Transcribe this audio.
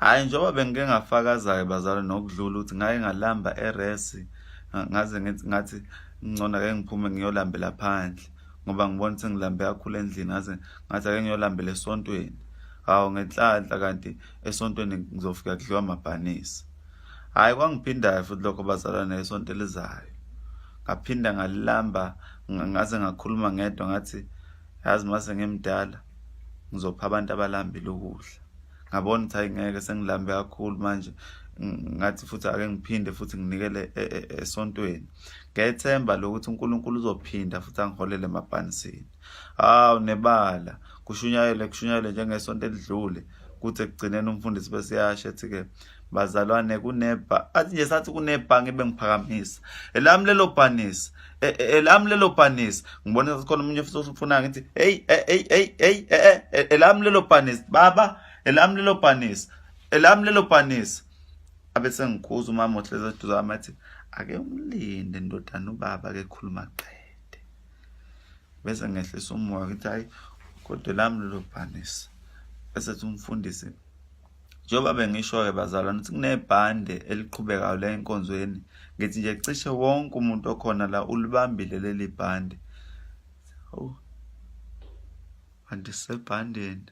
Hhayi, njengoba bengike ngafakaza-ke bazalwane nokudlula ukuthi ngake ngalamba eresi, ngaze ngithi ngathi ngcono ake ngiphume ngiyolambela phandle ngoba ngibona ukuthi ngilambe kakhulu endlini, ngaze ngathi ake ngiyolambela esontweni. Hawu, ngenhlanhla kanti esontweni ngizofika kudliwa amabhanisi. Hhayi, kwangiphindayo futhi lokho bazalwane esonto elizayo. Ngaphinda ngalilamba ngaze ngakhuluma ngedwa ngathi yazi mase ngimdala ngizopha abantu abalambile ukudla. Ngabona ukuthi hayi ngeke, sengilambe kakhulu manje, ngathi futhi ake ngiphinde futhi nginikele e, e, esontweni ngethemba lokuthi uNkulunkulu uzophinda futhi angiholele emabhanisini. Hawu, nebala kushunyayelwe kushunyayelwe njengesonto elidlule, kuthi ekugcineni umfundisi bese yasho ethi ke bazalwane kunebha, athi nje sathi kunebhange bengiphakamisa elami lelo bhanisi, e, elami lelo bhanisi. Ngibona khona omunye futhi ufuna ngithi hey hey hey hey elami lelo bhanisi baba, elami lelo bhanisi, elami lelo bhanisi. Abe sengikhuza umama ohlezi eduze kwami athi ake umlinde ndodana, ubaba ke khuluma qede. Bese ngehlisa umoya ngithi hayi kodwa elami lelo bhanisi. Bese ethi umfundisi, njengoba bengisho-ke bazalwane ukuthi kunebhande eliqhubekayo la enkonzweni, ngithi nje cishe wonke umuntu okhona la ulibambile leli bhande. Hawu, kanti sisebhandeni.